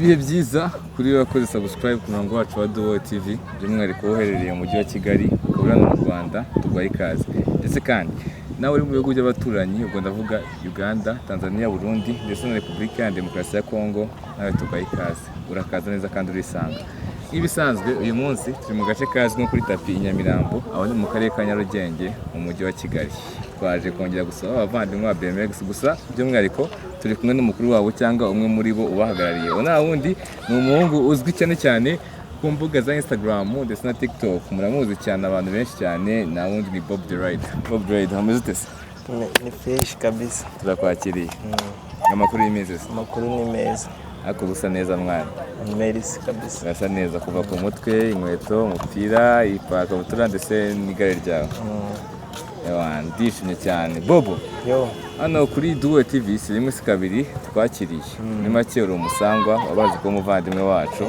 Ibihe byiza kuri we wakoze subscribe ku murongo wacu wa Duo TV, by'umwihariko uherereye mu mujyi wa Kigali, ukaba uri hano mu Rwanda, tuguhaye ikaze. Ndetse kandi nawe uri mu bihugu by'abaturanyi, ubwo ndavuga Uganda, Tanzania, Burundi ndetse na Repubulika ya Demokarasi ya Kongo, nawe tuguhaye ikaze. Urakaza neza kandi urisanga. Nk'ibisanzwe, uyu munsi turi mu gace kazwi nko kuri Tapi i Nyamirambo, aho ni mu karere ka Nyarugenge mu mujyi wa Kigali. Twaje kongera gusaba abavandimwe ba BMX, gusa by'umwihariko turi kumwe n'umukuru wabo cyangwa umwe muri bo ubahagarariye. Uwo nta wundi, ni umuhungu uzwi cyane cyane ku mbuga za Instagram ndetse na TikTok. Muramuzi cyane, abantu benshi cyane, nta wundi ni Bob the Ride. Bob the Ride, hameze ute se? Ni fresh kabisa. Turakwakiriye. Amakuru y'iminsi se? Amakuru ni meza. Ariko usa neza, mwana. Merci kabisa. Urasa neza kuva ku mutwe, inkweto, umupira, ikabutura ndetse n'igare ryawe. Ewa, ndishimye cyane, Bobo. Yo. Hano kuri Duo TV si rimwe si kabiri twakiriye. Muri make uri umusangwa, wabazi kuba umuvandimwe wacu,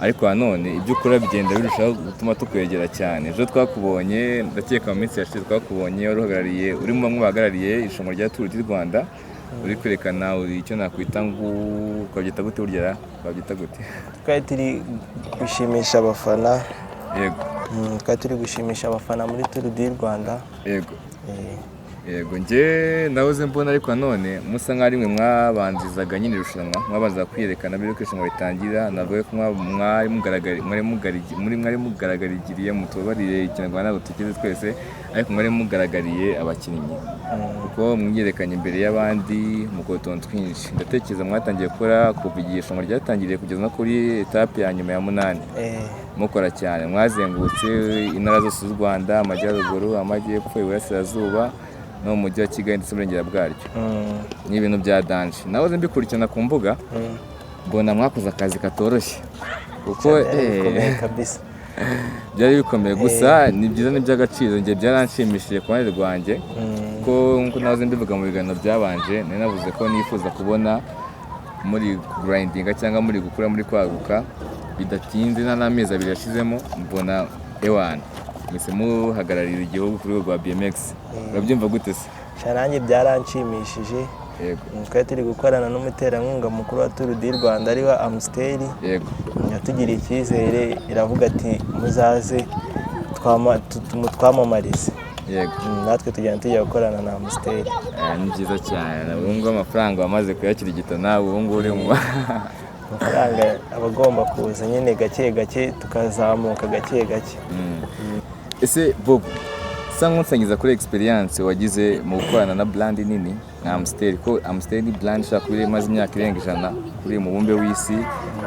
ariko nanone ibyo ukora bigenda birushaho gutuma tukwegera cyane. Ejo twakubonye, ndakeka mu minsi yashize twakubonye wari uhagarariye, uri mu bamwe bahagarariye irushanwa rya Tour du Rwanda, uri kwerekana, uri icyo nakwita ngo twabyita gute burya ra? Twabyita gute? Twari turi gushimisha abafana. Twari turi gushimisha abafana muri Tour du Rwanda. Yego, njye nahoze mbona, ariko nanone musa nk'aho ari mwe mwabanzizaga nyine irushanwa, mwabanza kwiyerekana mbere yuko irushanwa ritangira. Navuga ko mwari mugaragariye, mutubabarire Ikinyarwanda ntabwo tukizi twese, ariko mwari mugaragariye abakinnyi kuko mwiyerekanye imbere y'abandi mukora utuntu twinshi. Ndatekereza mwatangiye gukora kuva igihe irushanwa ryatangiriye kugeza no kuri étape ya nyuma ya munani. Mukora cyane, mwazengurutse intara zose z'u Rwanda: amajyaruguru, amajyepfo, iburasirazuba no mu mujyi wa Kigali ndetse n'uburengera bwaryo. Ni ibintu bya danger. Nahoze mbikurikirana ku mbuga, mbona mwakoze akazi katoroshye kuko Byari bikomeye kabisa. Byari bikomeye, gusa ni byiza, ni iby'agaciro. Njye byaranshimishije ku ruhande rwanjye ko nkuko nahoze mbivuga mu biganiro byabanje, nari navuze ko nifuza kubona muri grindinga cyangwa muri gukura, muri kwaguka. Bidatinze, nta n'amezi 2 yashizemo, mbona ewana mwese muhagararira igihugu ku rwego rwa BMX. Urabyumva gute se? Sha, nanjye byaranshimishije. Twari turi gukorana n'umuterankunga mukuru wa Tour du Rwanda, ariwe Amstel. Yatugiriye icyizere, iravuga ati: "Muzaze mutwamamarize." Natwe tugenda tujya gukorana na Amstel. Ni byiza cyane. Ubu ngubu amafaranga wamaze kuyakirigita nawe, ubu ngubu uri mu Amafaranga aba agomba kuza nyine gake gake, tukazamuka gake gake. Ese Bob, sa nkunsangiza kuri experience wagize mu gukorana na brand nini nka Amstel, ko Amstel ni brand ishobora kuba imaze imyaka irenga 100 kuri uyu mubumbe w'isi,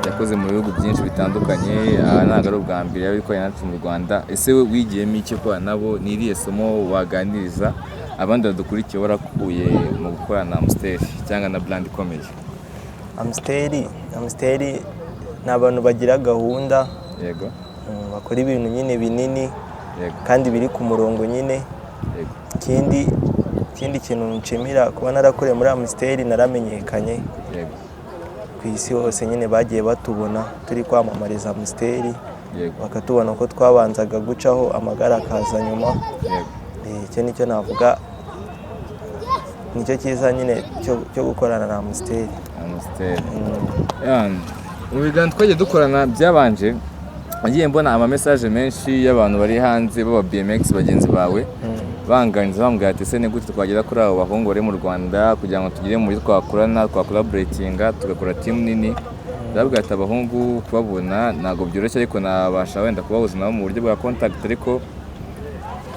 yakoze mu bihugu byinshi bitandukanye. Aha ntabwo ari ubwa mbere yaba ikorana natwe mu Rwanda. Ese we wigiyemo iki gukorana nabo? Ni irihe somo waganiriza abandi badukurikiye warakuye mu gukorana na Amstel cyangwa na brand ikomeye? Amstel ni abantu bagira gahunda, bakora ibintu nyine binini kandi biri ku murongo nyine. Ikindi kintu nshimira kuba narakoreye muri Amstel, naramenyekanye ku isi hose nyine. Bagiye batubona turi kwamamariza Amstel, bakatubona ko twabanzaga gucaho, amagare akaza nyuma. Icyo nicyo navuga, nicyo cyiza nyine cyo gukorana na Amstel. Amstel. Mu biganiro twagiye dukorana byabanje, nagiye mbona ama message menshi y'abantu bari hanze baba BMX bagenzi bawe, banganiza, bambwira ati: "Ese ni gute twagera kuri abo bahungu bari mu Rwanda kugira ngo tugire mu buryo twakorana, twakolaboratinga, tugakora team nini?" Ndababwira ati: "Abahungu kubabona ntabwo byoroshye, ariko nabasha wenda kubahuza nabo mu buryo bwa contact." Ariko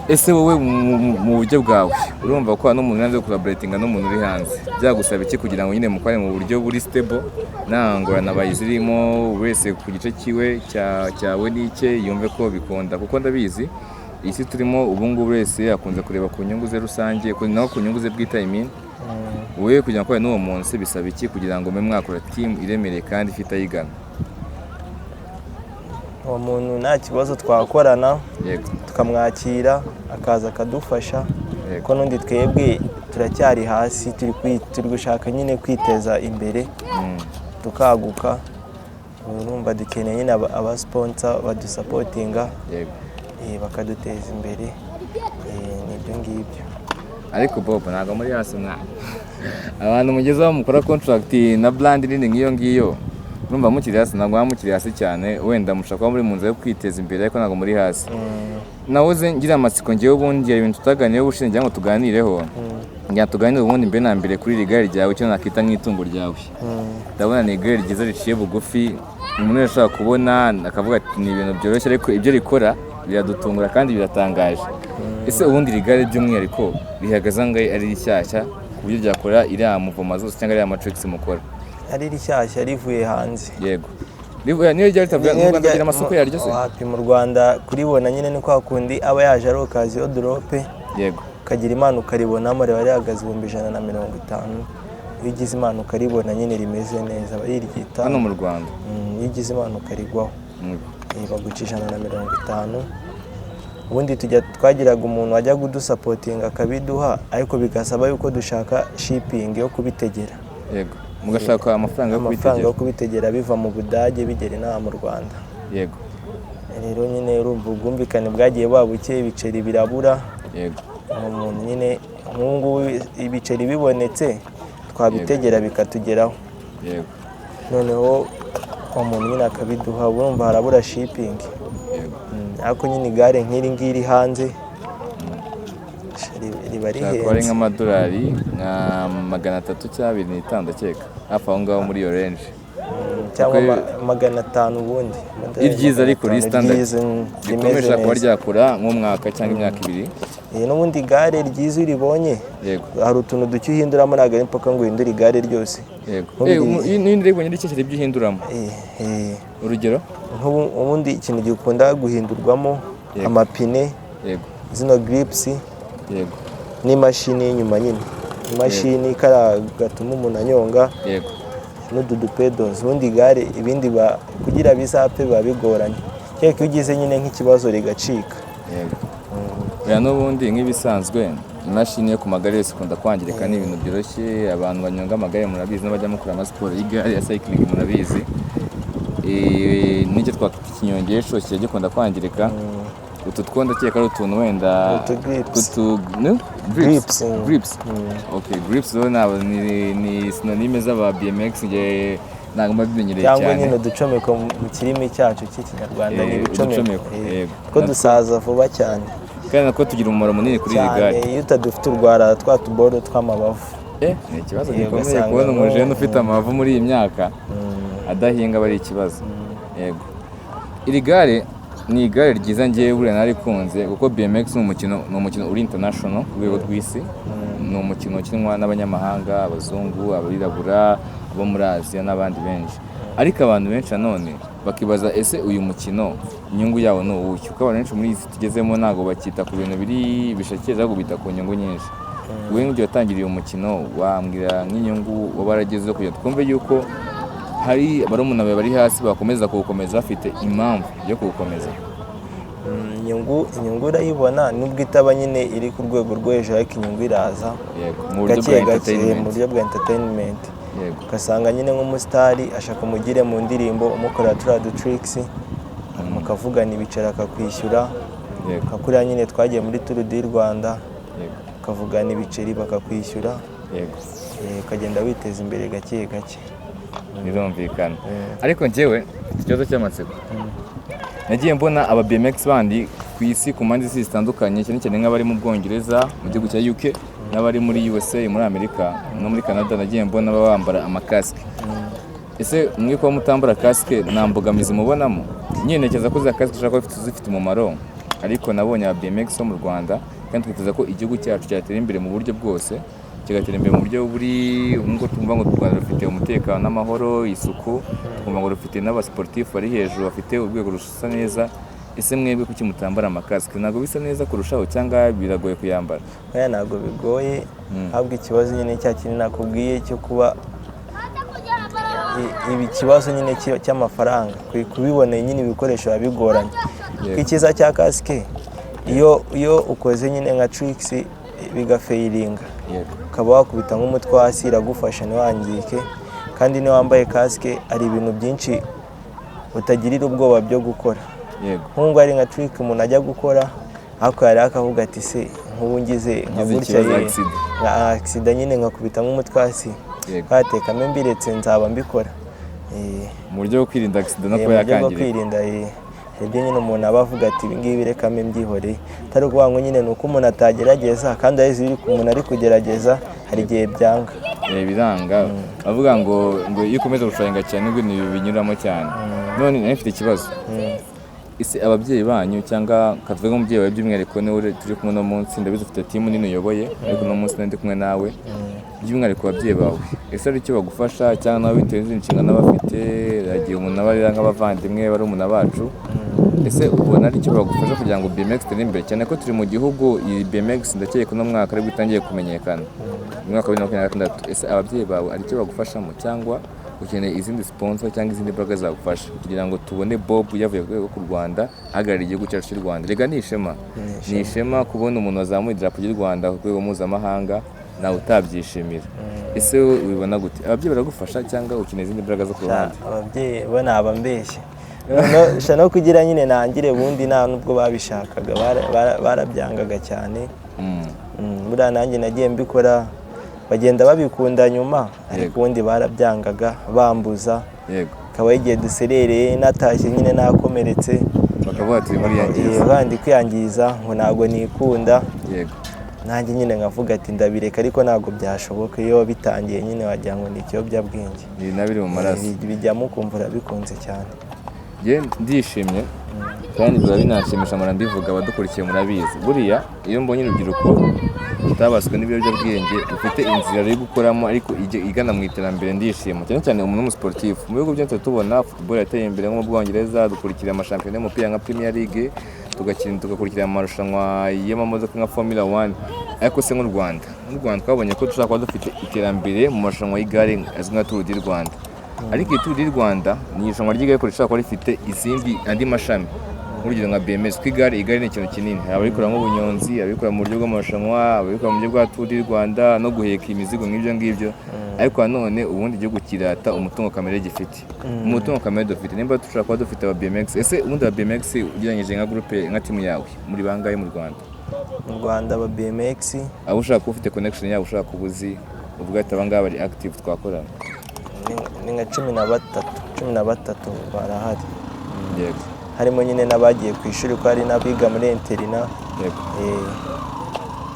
ese wowe mu buryo bwawe, urumva ko n'umuntu uri hanze, collaboratinga n'umuntu uri hanze byagusaba iki kugira ngo nyine mukore mu buryo buri stable, nta ngorane zirimo, buri wese ku gice cyiwe cyawe n'icye yumve ko bikunda? Kuko ndabizi, iyi si turimo ubu ngubu, buri wese akunze kureba ku nyungu ze rusange, naho ku nyungu ze bwite, I mean. Wowe kugira ngo ukorane n'uwo munsi bisaba iki kugira ngo mube mwakora team iremereye kandi ifite ayigana? Uwo muntu nta kibazo, twakorana, tukamwakira akaza akadufasha, ko n'undi twebwe turacyari hasi, turi gushaka nyine kwiteza imbere, tukaguka. Urumva dukeneye nyine abasponsor badusapotinga, bakaduteza imbere. Ni ibyo ngibyo. Ariko Bob, ntabwo muri hasi mwana, abantu mugezeho mukora contract na brand nini nk'iyo ngiyo. Urumva mukiri hasi, ntabwo muba mukiri hasi cyane. Wenda mushobora kuba muri mu nzira yo kwiteza imbere, ariko ntabwo muri hasi. Nahoze ngira amatsiko ngewe. Ubundi hari ibintu tutaganiyeho ubushize ngira ngo tuganireho, ngira tuganire ubundi mbere na mbere kuri iri gare ryawe, icyo nakita nk'itungo ryawe. Ndabona ni igare ryiza riciye bugufi, umuntu wese ashobora kubona akavuga ati ni ibintu byoroshye, ariko ibyo rikora biradutungura kandi biratangaje. Ese ubundi iri gare by'umwihariko rihagaze angahe ari rishyashya, ku buryo ryakora iriya mouvement zose cyangwa iriya ma tricks mukora? Ari rishyashya rivuye hanze. Yego. Niyo ryari ritavuye mu Rwanda, agira amasoko yaryo se? Wapi, mu Rwanda kuribona nyine ni kwa kundi aba yaje ari occasion drop, ukagira Imana ukaribonamo. Riba rihagaze 150,000. Iyo ugize Imana ukaribona nyine rimeze neza, aba riryita. Hano mu Rwanda? Iyo ugize Imana ukarigwaho, baguca 150. Ubundi tujya twagiraga umuntu wajya kudusupportinga akabiduha, ariko bigasaba yuko dushaka shipping yo kubitegera. Yego, mugashaka amafaranga yo amafaranga yo kubitegera. Kubitegera biva mu Budage bigera inaha mu Rwanda. Rero nyine urumva ubwumvikane bwagiye buba buke, ibiceri birabura. Umuntu nyine nk'ubu ngubu ibiceri bibonetse twabitegera bikatugeraho. Noneho umuntu nyine akabiduha, urumva harabura shipping. Ariko nyine igare nk'iri ngiri hanze riba Ushobora kuba ari rihenze. nk'amadolari nka 300 cyangwa 25, ndakeka hafi aho ngaho muri iyo range. Cyangwa 500 ubundi. Amadolari Iryiza ariko 500, riri standard. Ryiza, rikomeye, rimeze ushobora kuba neza. ryakora nk'umwaka cyangwa imyaka 2. N'ubundi igare ryiza iyo uribonye, hari utuntu duke uhinduramo, ntabwo ari mpaka ngo uhindure igare ryose. N'indi ribonye rishyashya ibyo uhinduramo? Urugero? Nk'ubu ubundi ikintu gikunda guhindurwamo, amapine, zino grips, n'imashini y'inyuma nyine, imashini kariya gatuma umuntu anyonga, n'udu dupedals. Ubundi igare ibindi kugira bizapfe biba bigoranye, kereka iyo ugize nyine nk'ikibazo rigacika. Yego. Oya, n'ubundi nk'ibisanzwe imashini yo ku magare yose ikunda kwangirika, ni ibintu byoroshye. Abantu banyonga amagare murabizi, n'abajya mukora amasiporo y'igare ya cycling murabizi. N'icyo twakwita ikinyongesho kijya gikunda kwangirika. Utu two ndakeka ari utuntu wenda Utu grips. Utu no? Grips. Grips, Grips. Okay, grips zo ntabwo ni synonyme z'aba BMX, nge ntabwo mba bimenyereye cyangwa cyane. Nyine uducomeko mu kirimi cyacu cy'Ikinyarwanda ni ibicomeko. Uducomeko, yego. Ko dusaza vuba cyane. Kandi nako tugira umumaro munini kuri iri cyane gare. Iyo utadufite urwara twa tuboro tw'amabavu. Ni ikibazo gikomeye ugasanga kubona umujene ufite amabavu muri iyi myaka adahinga, aba ari ikibazo. Yego, iri gare ni igare ryiza, ngewe buriya narikunze kuko BMX ni umukino uri international ku rwego rw'isi. Ni umukino ukinwa n'abanyamahanga, abazungu, abirabura, abo muri Aziya n'abandi benshi. Ariko abantu benshi nanone bakibaza: ese uyu mukino inyungu yawo ni uwuhe? Kuko abantu benshi muri iyi si tugezemo ntabwo bakita ku bintu biri bishakisha, ahubwo bita ku nyungu nyinshi. Wowe nk'igihe watangiriye uyu mukino, wambwira nk'inyungu waba waragezeho, kugira twumve yuko hari barumuna bawe bari hasi bakomeza kuwukomeza bafite impamvu yo kuwukomeza? Inyungu urayibona, nubwo itaba nyine iri ku rwego rwo hejuru, ariko inyungu iraza. Yego, mu buryo gake bwa gake, mu entertainment. buryo bwa entertainment. Ugasanga nyine nk'umusitari ashaka umugire mu ndirimbo, umukorera turiya dutricks, mukavugana ibiceri akakwishyura. Nka kuriya nyine twagiye muri Tour du Rwanda, ukavugana ibiceri bakakwishyura. Ukagenda witeza imbere gake gake. Birumvikana. Ariko njyewe mfite ikibazo cy'amatsiko. Nagiye mbona aba BMX bandi ku isi, ku mpande z'isi zitandukanye, cyane cyane nk'abari mu Bwongereza, mu gihugu cya UK, n'abari muri USA, muri Amerika no muri Canada, nagiye mbona baba bambara amakasike. Ese mwe kuba mutambara kasike nta mbogamizi mubonamo? Nyine ntekereza ko za kasike zishobora kuba zifite umumaro, ariko nabonye aba BMX bo mu Rwanda, kandi twifuza ko igihugu cyacu cyatera imbere mu buryo bwose, kigatera imbere mu buryo buri nk'uko twumva ngo u Rwanda rufite umutekano n'amahoro, isuku, twumva ngo rufite n'abasiporutifu bari hejuru, bafite urwego rusa neza. Ese mwebwe kuki mutambara amakasike? Ntabwo bisa neza kurushaho, cyangwa biragoye kuyambara? Oya, ntabwo bigoye. Ahubwo ikibazo nyine cya kintu nakubwiye cyo kuba ibi kibazo nyine cy'amafaranga, kubibona nyine ibikoresho biba bigoranye. Kuko icyiza cya kasike, iyo ukoze nyine nka tricks bigafailinga, ukaba wakubita nk'umutwe hasi, iragufasha ntiwangike. Kandi niyo wambaye kasike hari ibintu byinshi utagirira ubwoba byo gukora. Nk'ubu hari nka trick umuntu ajya gukora, ariko yari akavuga ati: se nk'ubu ngize nka ngize gutya ikibazo, ye, accident. Nka accident nyine nkakubita nk'umutwe hasi, batekamo mbiretse nzaba mbikora. Mu buryo bwo kwirinda accident no kuba mu buryo bwo yakangirika. kwirinda, hari ibyo nyine umuntu aba avuga ati: "Ibi ngibi reka mbe mbyihoreye." Atari ukuvuga ngo nyine ni uko umuntu atagerageza, kandi azi umuntu ari kugerageza, hari igihe byanga. Biranga, avuga ngo iyo ukomeza gushushanya cyane nibwo ibintu binyuramo cyane. None nari mfite ikibazo: ese ababyeyi banyu, cyangwa kavuga nk'umubyeyi wawe by'umwihariko, niwe turi kumwe uno munsi, ndabizi ufite team nini uyoboye, ariko uno munsi nari ndi kumwe nawe, by'umwihariko ababyeyi bawe, ese hari icyo bagufasha, cyangwa nawe bitewe n'izindi nshingano bafite, igihe umuntu aba arera nk'abavandimwe, barumuna bacu, ese ubona ari icyo bagufasha kugira ngo BMX itere imbere, cyane ko turi mu gihugu iyi BMX ndakeka uno mwaka aribwo itangiye kumenyekana, mu mwaka wa 2026? Ese ababyeyi bawe hari icyo bagufashamo, cyangwa ukeneye izindi sponsor cyangwa izindi mbaraga zagufasha kugira ngo tubone Bob yavuye ku rwego rw'u Rwanda ahagarariye igihugu cyacu cy'u Rwanda? Rega ni ishema, ni ishema kubona umuntu wazamuye idarapo ry'u Rwanda ku rwego mpuzamahanga, nawe utabyishimira. Ese wowe ubibona gute? Ababyeyi baragufasha cyangwa ukeneye izindi mbaraga zo ku ruhande? Ababyeyi bo naba mbeshye. Noneho sha no kugira nyine nangire, bundi nta nubwo babishakaga, barabyangaga cyane. Buriya nanjye nagiye mbikora bagenda babikunda nyuma, ariko ubundi barabyangaga, bambuza. Akaba igihe duserereye, natashye nyine nakomeretse, bakavuga ati: "Muriyangiza." Bandi kwiyangiza, ngo ntabwo nikunda. Nanjye nyine nkavuga ati ndabireka, ariko ntabwo byashoboka. Iyo wabitangiye nyine wagira ngo ni ikiyobyabwenge. Ni nabiri mu maraso. Bijyamo ukumva urabikunze cyane. Njye ndishimye kandi biba binanshimisha, mpora mbivuga, abadukurikiye murabizi. Buriya iyo mbonye urubyiruko rutabaswe n'ibiyobyabwenge, rufite inzira ruri gukoramo ariko igana mu iterambere, ndishima cyane cyane. Umuntu w'umusiporutifu, mu bihugu byose tubona football yateye imbere, nko mu Bwongereza dukurikira amashampiyona y'umupira nka Premier League, tugakina, tugakurikira amarushanwa y'amamodoka nka Formula 1. Ariko se nk'u Rwanda twabonye ko dushobora kuba dufite iterambere mu marushanwa y'igare azwi nka Tour du Rwanda, ariko iyi Tour du Rwanda ni irushanwa ry'igare ariko rishobora kuba rifite izindi andi mashami, nk'urugero nka BMX, kuko igare ni ikintu kinini. Hari ababikora nk'ubunyonzi, ababikora mu buryo bw'amarushanwa, ababikora mu buryo bwa Tour du Rwanda no guheka imizigo nk'ibyo ngibyo. Ariko nanone ubundi igihugu kirata umutungo kamere gifite. Umutungo kamere dufite, nimba dushobora kuba dufite aba BMX, ese ubundi aba BMX ugereranyije nka groupe, nka team yawe, muri bangahe mu Rwanda? Mu Rwanda aba BMX, abo ushaka kuba ufite connection yabo, ushaka kuba uzi, uvuga ati: "Aba ngaba bari active, twakorana." Ni nka 13, 13 barahari. Harimo nyine n'abagiye ku ishuri, ko hari n'abiga muri internat.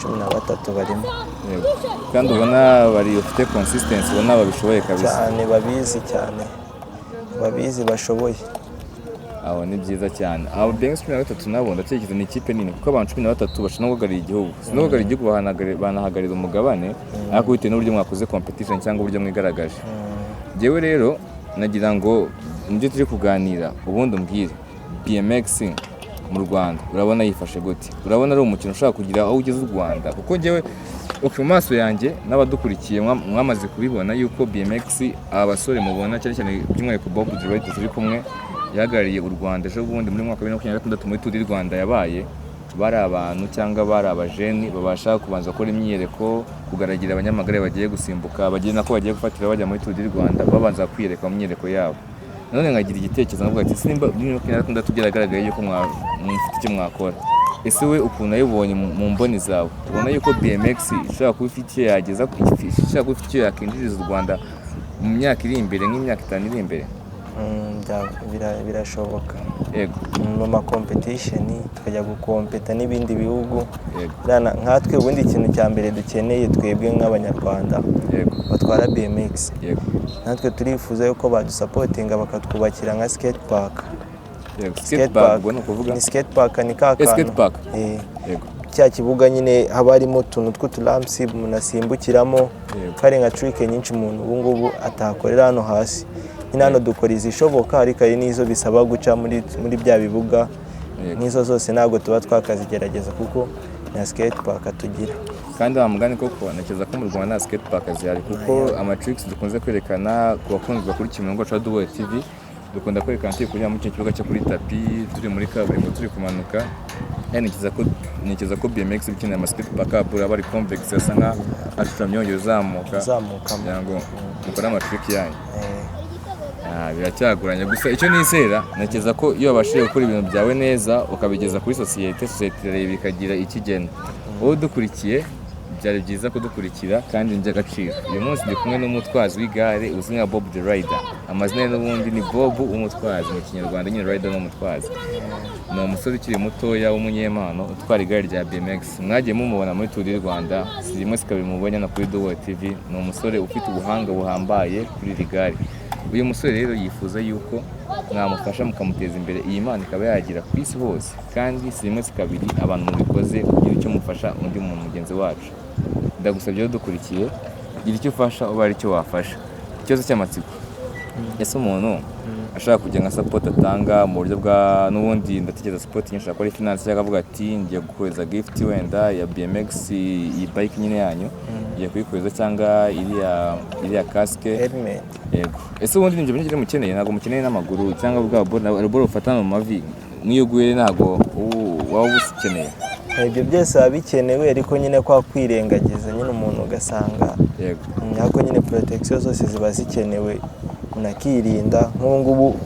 13 barimo. Yego. Kandi ubona bari ufite consistency, ubona babishoboye kabisa? Cyane, babizi cyane, babizi, bashoboye. Aho ni byiza cyane. Abo BMX 13 nabo ndatekereza ni ikipe nini, kuko abantu 13 bashobora no guhagararira igihugu, si no guhagararira igihugu, banahagararira umugabane, ariko bitewe n'uburyo mwakoze competition cyangwa uburyo mwigaragaje. Njyewe rero nagira ngo mu byo turi kuganira, ubundi umbwire BMX mu Rwanda urabona yifashe gute? Urabona ari umukino ushobora kugira aho ugeze u Rwanda? Kuko njyewe, okay, mu maso yanjye n'abadukurikiye mwamaze kubibona yuko BMX, aba basore mubona, cyane cyane by'umwihariko Bob Delight turi kumwe, yahagarariye u Rwanda ejo bundi muri mwaka wa 2026 muri Tour du Rwanda yabaye, bari abantu cyangwa bari abajeni babasha kubanza gukora imyiyereko, kugaragira abanyamagare bagiye gusimbuka, bagiye nako bagiye gufatira bajya muri Tour du Rwanda, babanza kwiyereka mu myiyereko yabo. None nkagira igitekerezo nkavuga ati: "Simba 2026 byaragaragaye yuko mufite icyo mwakora." Ese we ukuntu wayibonye mu mboni zawe, ubona yuko BMX ishobora kuba ifite icyo yageza, ishobora kuba ifite icyo yakinjiriza u Rwanda mu myaka iri imbere, nk'imyaka 5 iri imbere? Birashoboka. Mu ma competition tukajya gukompeta n'ibindi bihugu. Buriya nkatwe ubundi ikintu cya mbere dukeneye twebwe nk'Abanyarwanda batwara BMX, natwe turifuza yuko badusapotinga bakatwubakira nka skate park. Skate park ubwo ni ukuvuga Ni skate park, ni ka Eh, skate kantu park. Cya kibuga nyine haba harimo utuntu tw'uturamps umuntu asimbukiramo. Kari nka trick nyinshi umuntu ubu ngubu atakorera hano hasi nyine. Hano dukora izishoboka, ariko hari n'izo bisaba guca muri bya bibuga. Nk'izo zose ntabwo tuba twakazigerageza kuko nta skate park tugira. Kandi wa mugani koko ntekereza ko mu Rwanda nta skate park zihari, kuko ama tricks dukunze kwerekana ku bakunzi bakurikiye umurongo wacu wa Duwe TV, dukunda kwerekana turi kunyura muri icyo kibuga cyo kuri tapi, turi muri kaburimbo, turi kumanuka. Yani ntekereza ko BMX ikeneye ama skate park aba ari convex, asa nka acuramye, yongera uzamuka Uzamukamo. kugira ngo mukore ama trick yanyu. Biracyagoranye, gusa icyo nizera, ntekereza ko iyo wabashije gukora ibintu byawe neza ukabigeza kuri sosiyete, sosiyete irareba ikagira ikigena. Wowe udukurikiye Byari byiza kudukurikira kandi ni iby'agaciro. Uyu munsi ndi kumwe n'umutwazi w'igare uzwi nka Bob the Rider. Amazina ye n'ubundi ni Bob umutwazi mu Kinyarwanda nyine, Rider ni umutwazi. Ni umusore ukiri mutoya w'umunyempano utwara igare rya BMX. Mwagiye mumubona muri Tour du Rwanda, si rimwe si kabiri mubonye na kuri Duo TV. Ni umusore ufite ubuhanga buhambaye kuri iri gare. Uyu musore rero yifuza yuko mwamufasha mukamuteza imbere, iyi mpano ikaba yagera ku isi hose. Kandi si rimwe si kabiri abantu mubikoze kugira icyo mufasha undi muntu mugenzi wacu. Ndagusabye rero dukurikiye, gira icyo ufasha uba ari icyo wafasha. Ikibazo cy'amatsiko: ese umuntu ashaka kujya nka support atanga mu buryo bwa n'ubundi, ndatekereza support nyinshi ashobora kuba ari finance, cyangwa akavuga ati ngiye gukohereza gift wenda ya BMX, iyi bike nyine yanyu ngiye kuyikohereza, cyangwa iriya casque? Helmet. Yego. Ese ubundi nibyo bintu mukeneye? Ntabwo mukeneye n'amaguru cyangwa bwa boro bufatana mu mavi, nk'iyo uguye ntabwo waba ubukeneye? Ibyo byose biba bikenewe, ariko nyine kwa kwirengagiza nyine umuntu ugasanga ariko nyine protection zose ziba zikenewe, umuntu akirinda. Nk'ubu ngubu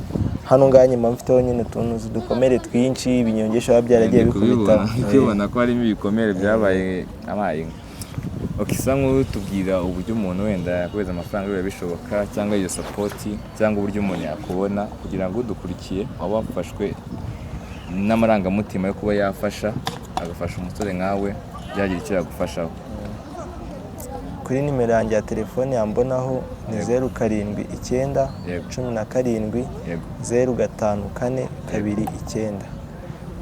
hano ngaha nyuma mfiteho nyine utuntu dukomere twinshi, ibinyongesho biba byaragiye Ndi kubibona. bikubita. Ndi kubibona ko harimo ibikomere byabaye abaye. Ok, isa nk'utubwira uburyo umuntu wenda yakohereza amafaranga biba bishoboka, cyangwa iyo support, cyangwa uburyo umuntu yakubona, kugira ngo udukurikiye waba wafashwe n'amarangamutima yo kuba yafasha, agafasha umusore nkawe, byagira icyo yagufashaho. Kuri nimero yanjye ya telefone yambonaho ni 079 17 054 29.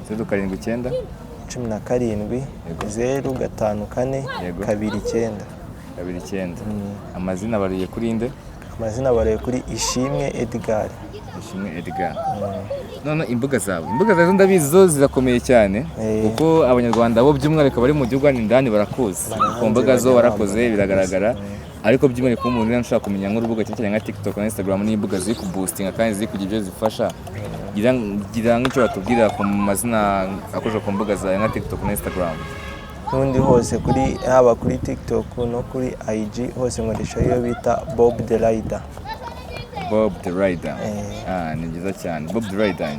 079. 17 054 29. 29. Amazina bariye kuri nde? Amazina baraye kuri Ishimwe Edgar. Ishimwe Edgar. None imbuga zawe zo ndabizi zo zirakomeye cyane, kuko Abanyarwanda bo by'umwihariko bari mu gihugu hano indani barakuzi. Barahanze, Ku mbuga zo bajya warakoze, bambara. biragaragara. Ariko by'umwihariko umuntu niba ushaka kumenya nk'urubuga cyane cyane nka TikTok na Instagram, n'imbuga ziri kuboostinga kandi ziri kugira ibyo zifasha, gira nk'icyo batubwira ku mazina akoreshwa ku mbuga zawe nka TikTok na Instagram. N'undi hose, kuri haba kuri TikTok no kuri IG hose, nkoresha iyo bita Bob the Rider. Bob the Rider. Eh. Ah, ni byiza cyane, Bob the Rider.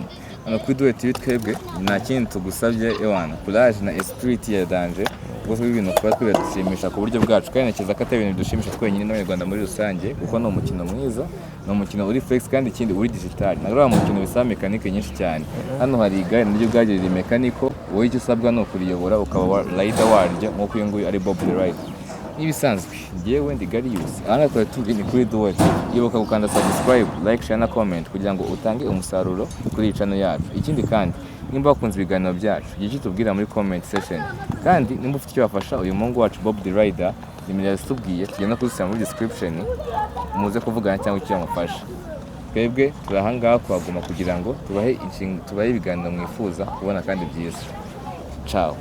Hano kuri Duet TV twebwe nta kindi tugusabye, ewana courage na esprit ya danger rwose. Ibintu kuba twe biradushimisha ku buryo bwacu, kandi ntekereza ko atari ibintu bidushimisha twenyine, n'Abanyarwanda muri rusange, kuko ni umukino mwiza, ni umukino uri flex, kandi ikindi uri digital. Ntabwo ari umukino bisaba mécanique nyinshi cyane. Hano hari igare naryo ubwaryo riri mechanical, wowe icyo usabwa ni ukuriyobora ukaba rider waryo, nk'uko uyu nguyu ari Bob the Rider. Nk'ibisanzwe, njyewe ndi Garius, aha ngaha twari turi ni kuri Duet. Ibuka gukanda subscribe, like, share na comment kugira ngo utange umusaruro kuri iyi channel yacu. Ikindi kandi, nimba wakunze ibiganiro byacu, gira icyo utubwira muri comment section. Kandi nimba ufite icyo wafasha uyu muhungu wacu Bob the Rider, nimero yazitubwiye tugenda kuzishyira muri description, muze kuvugana cyangwa icyo yamufasha. Twebwe turi aha ngaha kuhaguma kugira ngo tubahe ibiganiro mwifuza kubona kandi byiza. Ciao.